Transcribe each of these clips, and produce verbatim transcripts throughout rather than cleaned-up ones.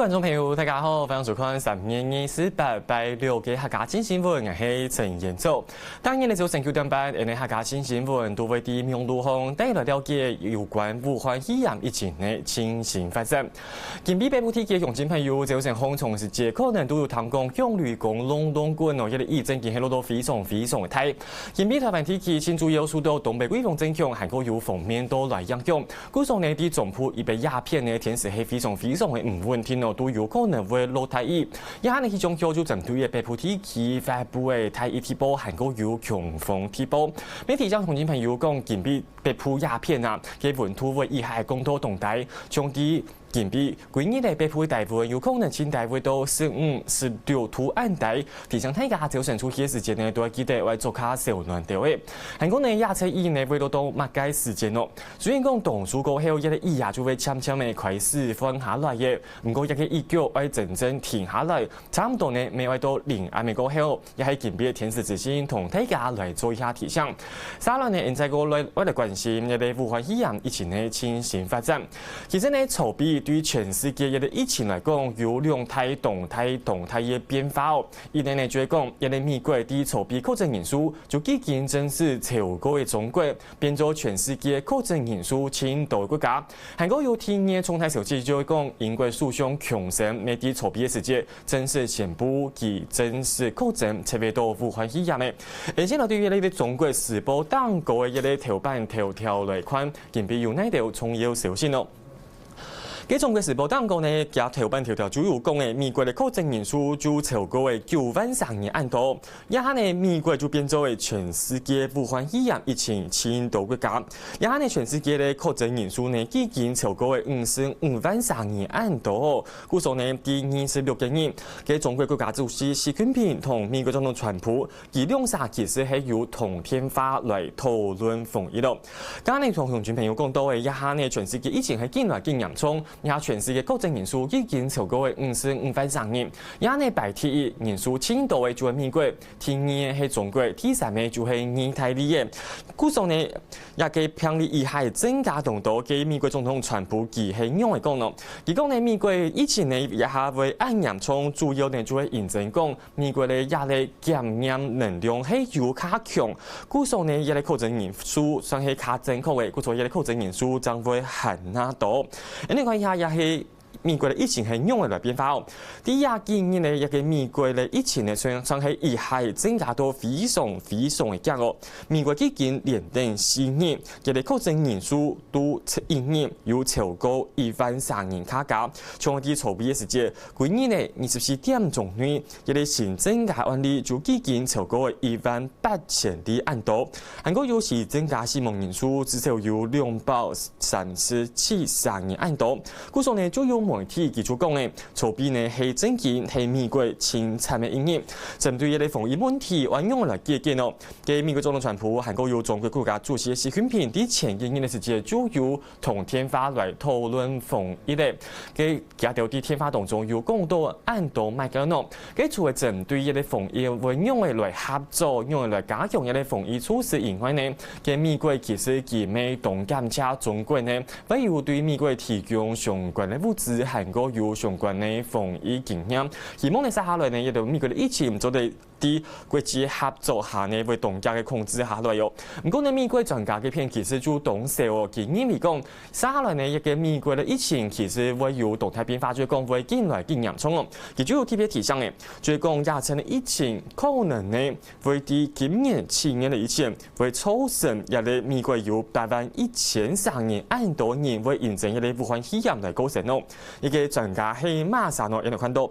觀眾朋友，大家好，歡迎收看三月二十八拜六个客家新新聞，𠊎係陳彥祖。當然呢，朝晨九點半，𠊎等客家新新聞都會在網路項帶來了解有關武漢肺炎疫情个最新發展。今晡北部地區鄉親朋友，朝晨䟘床時節，可能都有聽講響雷公、隆隆滾哦，這个雨真經係落到非常非常个大。今晡臺灣地區，盡主要受到東北季風增強，還過有鋒面到來影響。 故所呢，在中部以北這片呢，天時係非常非常个毋穩定哦，都有可能會落大雨。這下呢，氣象局就針對北部地區發布个大雨特報，還過有強風特報。媒體向鄉親朋友講，今晡北部這片啊，个溫度會一下降到當低，像在今晡歸日个北部个低溫有可能盡低會到十五、十六度恁低。 提醒大家朝晨出去个時節呢，都愛記得愛著較燒暖兜仔。還過呢，這陣雨呢會落到麼个時節哦？雖然講當晝過後，這个雨啊就會漸漸个開始緩下來个，毋過這个雨腳愛真正停下來，差毋多呢，乜愛到臨暗个過後，也係今晡个天時資訊同大家來做一下提醒。續來呢，𠊎等再過來，愛來關心這个武漢肺炎疫情个最新發展。其實呢，草比對全世界這个疫情來講，有兩大、當大、當大个變化哦。 一呢就係講，這个美國在草比確診人數就已經正式超過个中國，變做全世界確診人數盡多个國家。還過有第二重大消息就係講，英國首相強生乜在草比个時節正式宣布佢正式確診，測試到武漢肺炎个。𠊎等先來對於這个中國時報頂高个這个頭版頭條來看，今晡有哪兜重要消息呢？ 該中國時報頂高呢，厥頭版頭條就有講个，美國个確診人數就超過个九萬三千人恁多。這下呢，美國就變做个全世界武漢肺炎疫情盡多个國家。這下呢，全世界个確診人數呢，已經超過个五十五萬三千人恁多。故所呢，第二十六个日，該中國國家主席習近平同美國總統川普 佢兩儕其實係有通電話來討論防疫咯。該呢，同鄉親朋友講到个，這下呢，全世界疫情係緊來緊嚴重，這下全世界確診人數已經超過个五十五萬三千人。這下呢，排第一人數盡多个就係美國，第二个係中國，第三个就係義大利个。故所呢，這个病例一下增加當多，該美國總統川普佢係仰仔講呢？佢講呢，美國疫情呢，這下會恁嚴重，主要呢就係因為講 美國个這个檢驗能量係有較強，故所呢，這个確診人數算係較正確个，故所這个確診人數正會還較多。恁呢看一下，這係美國个疫情係仰仔來變化哦。第一幾日呢，這个美國个疫情呢，算算係一下增加到非常非常个遽哦。美國已經連等四日，這个確診人數都一日有超過一萬三千人較加，像在草比个時節， 歸日呢，二十四點鐘內，這个新增加案例就已經超過一萬八千例恁多，還過有時增加死亡人數至少有兩百三十七儕人恁多。故所呢，就有媒體佢就講呢，草比呢係正經係美國盡慘个一日。針對這个防疫問題，仰仔來解決呢？該美國總統川普還過有中國國家主席習近平在前幾日个時節就有通電話來討論防疫个。該 佢兜在電話當中有講到恁多麼个呢？該除了針對這个防疫會仰仔來合作，仰仔來加強這个防疫措施以外呢，該美國其實佢乜當感謝中國呢，會有對美國提供相關个物資，還過有相關个防疫經驗。希望呢，續下來呢，這个美國个疫情做得 在國際合作下呢，會當遽个控制下來哦。毋過呢，美國專家个片其實就當少哦，佢認為講，續下來呢，這个美國个疫情其實會有當大變化，就係講會緊來緊嚴重哦。佢就有特別提醒呢，就係講這陣个疫情可能呢，會在今年七月个以前，會造成這个美國有八萬一千儕人恁多人會因為這个武漢肺炎來過身哦。這个專家係麼儕呢？𠊎等看到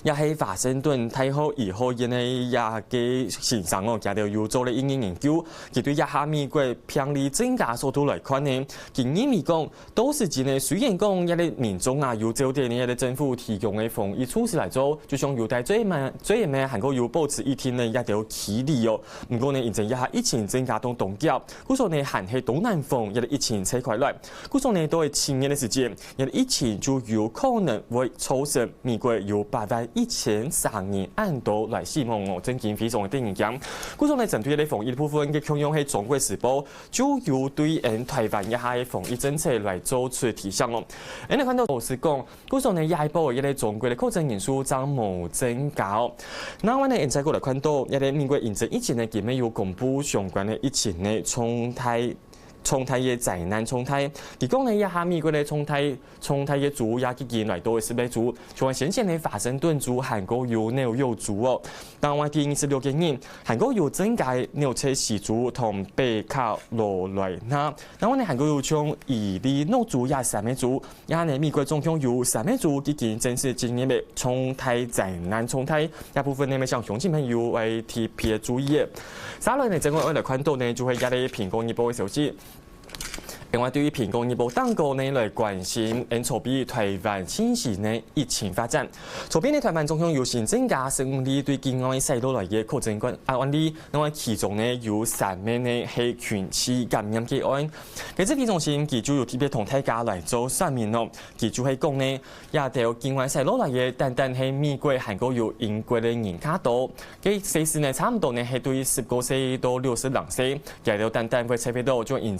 這係華盛頓大學醫學院个這个先生哦，佢兜有做了一个研究，佢對這下美國病例增加速度來看呢，佢認為講，到時節呢，雖然講這个民眾啊有照等呢這个政府提供个防疫措施來做，就像有戴嘴嘛、嘴嘛，還過有保持一定个這兜距離哦。毋過呢，因為這下疫情增加到當遽，故所呢，還係當難防這个疫情再開來。故所呢，到了七月个時節， 這个疫情就有可能會造成美國有八萬一千三人恁多來死亡哦，真經非常个得人驚。故所呢，針對這个防疫部分，个共樣係中國時報就有對𫣆臺灣這下个防疫政策來做出提醒哦。𫣆來看到老實講，故所呢，這一波个這个中國个確診人數正無增加哦。另外呢，𫣆再過來看到，這个美國因著疫情呢，佢乜有公布相關个疫情个重大 重大个災難重大。佢講呢，這下美國个重大重大个州也已經來到十六州，像係先前个華盛頓州，還過有紐約州哦。另外第二十六个人，還過有增加紐澤西州同北卡羅來納。另外呢，還過有像伊利諾州這三个州，也呢美國總共有三个州已經正式進入个重大災難重大。這部分呢，乜想鄉親朋友愛特別注意个。接下來呢，正愛來看到呢，就係這个蘋果日報个消息。 另外，對於蘋果日報頂高呢來關心𫣆這擺臺灣近時呢疫情發展。這擺呢臺灣總共有新增加十五例對境外徙落來个確診個案，啊，案例，另外其中呢有三名呢係群聚感染個案。該指揮中心佢就有特別同大家來做說明哦，佢就係講呢，這兜境外徙落來个單單係美國還過有英國个人較多。 該歲數呢，差毋多呢係對十九歲到六十零歲，這兜單單會差不多就因為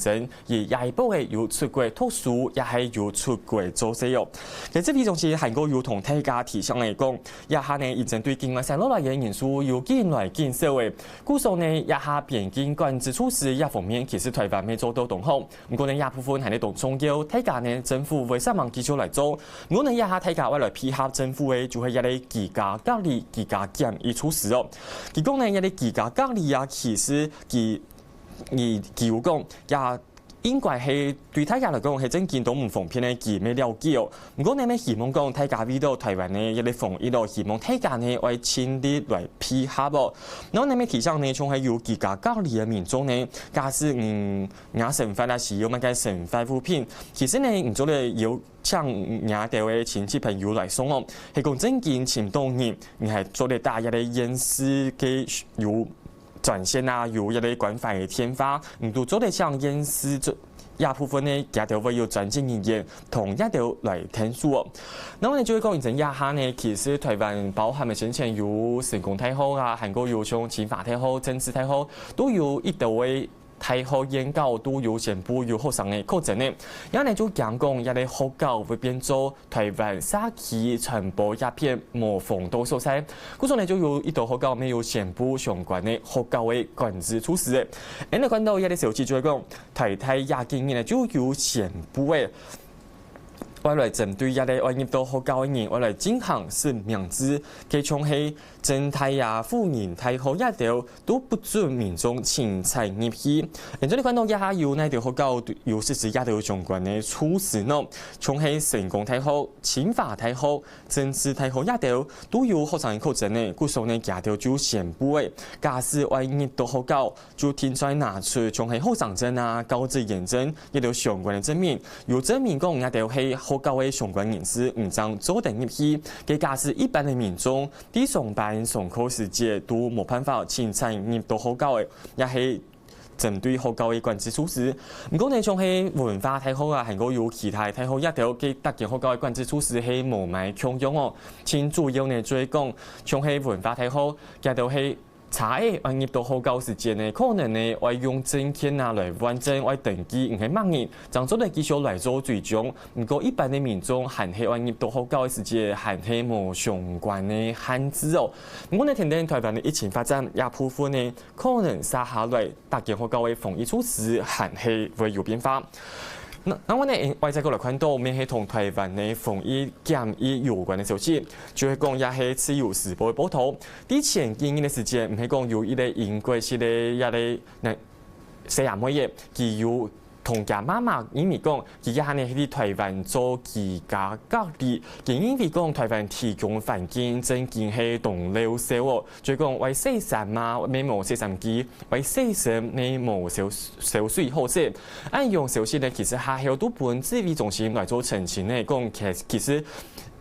這一波个有出國讀書，也係有出國做事哦。該指揮中心還過有同大家提醒來講，這下呢，因為針對境外徙落來个人數有緊來緊少个，故所呢，這下邊境管制措施這方面，其實臺灣乜做到當好。毋過呢，這部分還係當重要，大家呢，政府會煞猛繼續來做。 毋過呢，這下大家愛來配合政府个，就係這个居家隔離、居家檢疫措施哦。佢講呢，這个居家隔離啊，其實佢，佢，佢有講，也應該係對大家來講係真經當毋方便个，佢乜了解哦。毋過呢，乜希望講大家為著臺灣个這个防疫咯，希望大家呢愛盡力來配合哦。然後呢，乜提醒呢，像係有居家隔離个民眾呢，假使嗯，若生活啊需要麼个生活物品，其實呢，你做得有 請若兜个親戚朋友來送哦。係講真經尋到人，你還做得打這个院事个有專線啊，有這个關懷个電話，你都做得請院事做這部分呢，佢兜會有專職人員同這兜來𢯭手哦。然後呢，就係講，因為這下呢，其實臺灣包含个先前有成功大學啊，還過有像清華大學、政治大學，都有一兜个 大學院校都有宣布有學生个確診呢，這呢就驚講這个學校會變做臺灣社區傳播這片無防堵所在。故所呢，就有一兜學校乜有宣布相關个學校个管制措施个。𫣆來看到這个消息就係講，臺大這幾日呢就有宣布个，愛來針對這个愛入到學校个人，愛來進行實名制，該像係 政大啊、輔仁大學這兜都不准民眾清採入去。𫣆做得看到這下有哪兜學校有實施這兜相關个措施呢？像係成功大學、清華大學、政治大學這兜都有學生確診呢，故所呢，佢兜就宣布个，假使愛入到學校， 就定著愛拿出像係學生證啊、教職員證這兜相關个證明，有證明講𠊎兜係學校个相關人士，毋正做得入去。該假使一般个民眾，在上班、上課時節都無辦法清採入到學校个，也係針對學校个管制措施。毋過呢，像係文化大學啊，還過有其他大學這兜，該逐間學校个管制措施係無麼共樣哦。盡主要呢，就係講，像係文化大學，佢兜係 查仔愛入到學校時節呢，可能呢愛用證件啊來換證，愛登記毋係麼人，正做得繼續來做追蹤。毋過一般个民眾還係愛入到學校个時節，還係無相關个限制哦。毋過呢，跈等臺灣个疫情發展，這部分呢可能接下來逐間學校个防疫措施還係會有變化。 那，另外呢，𫣆再過來看到，乜係同臺灣个防疫檢疫有關个消息，就係講也係自由時報个報導。在前幾日个時節，毋係講有一個英國式个這個，那，細阿妹仔，佢有同厥媽媽因為講，佢這下呢係在臺灣做居家隔離，佢因為講臺灣提供環境真經係當漏潲哦， 就講愛洗衫嘛，乜無洗衫機；愛洗身，乜無燒，燒水好洗。恁樣消息呢，其實學校都分指揮中心來做澄清呢，講其，其實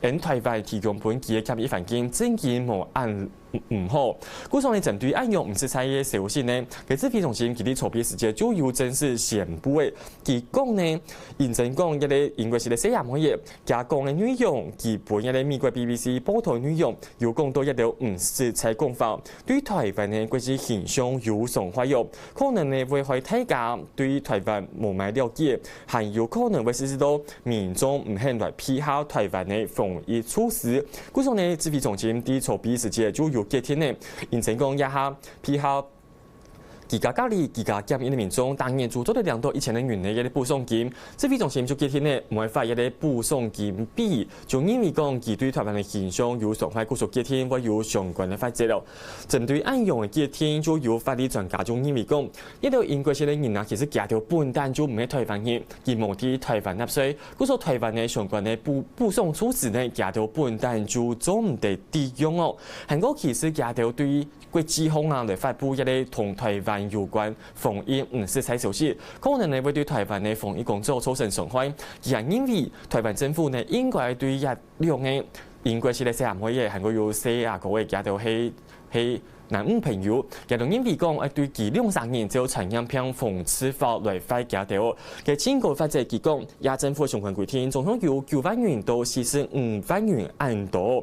𫣆臺灣提供分佢个檢疫環境正經無恁毋好。故所呢，針對恁樣毋實在个消息呢，該指揮中心佢在昨晡時節就有正式宣布个，佢講呢，認真講，這个英國式个細阿妹仔，佢講个內容，佢分這个美國BBC報導內容，有講到一兜毋實在講法，對臺灣个國際形象有傷害哦。可能呢會害大家對臺灣無麼个了解，還有可能會失去到民眾毋肯來配合臺灣个防疫措施。故所呢，指揮中心在昨晡時節就有決定呢，認真講這下配合居家隔離、居家檢疫个民眾，逐日就做得領到一千个銀个一个補償金。指揮中心就決定呢，毋會發一个補償金畀佢，就認為講佢對臺灣个形象有傷害，故所決定會有相關个罰則了。針對恁樣个決定，就有法律專家就認為講，這兜英國式个人啊，其實佢兜本旦就毋係臺灣人，佢無在臺灣納稅，故所臺灣个相關个補，補償措施呢，佢兜本旦就做毋得適用哦。還過其實佢兜對國際上啊來發布一个同臺灣有關防疫毋實在消息，可能呢會對臺灣个防疫工作造成傷害。佢還認為臺灣政府呢應該對這兩个英國式个細阿妹仔，還過有細阿哥仔，佢兜係，係男女朋友，佢兜認為講愛對佢兩儕人照傳染病防治法來罰佢兜。該最高罰則佢講，這政府相關規定，總共有九萬元到四十五萬元恁多。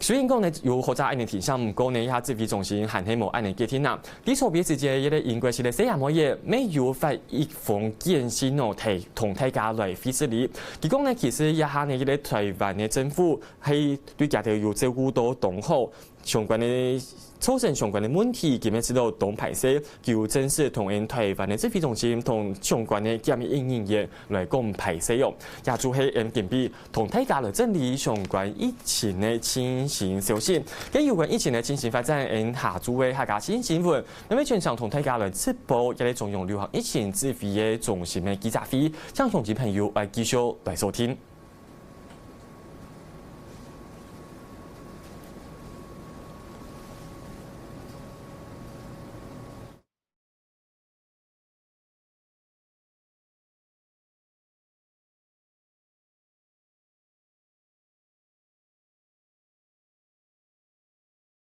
雖然講呢有學者恁樣提醒，毋過呢，這下指揮中心還係無恁樣決定啊。在昨晡時節，這个英國式个細阿妹仔，乜有發一封簡訊哦，提，同大家來會失禮。佢講呢，其實這下呢，這个臺灣个政府係對佢兜有照顧到當好，相關个，造成相關个問題，佢乜知道當歹勢，佢有正式同𫣆臺灣个指揮中心同相關个檢疫人員來講歹勢哦。這就係𫣆今晡 同大家來整理相關疫情个最新消息。該有關疫情个最新發展，𫣆下晝个客家新新聞，乜會全程同大家來直播，這个中央流行疫情指揮中心个記者會，請鄉親朋友來繼續來收聽。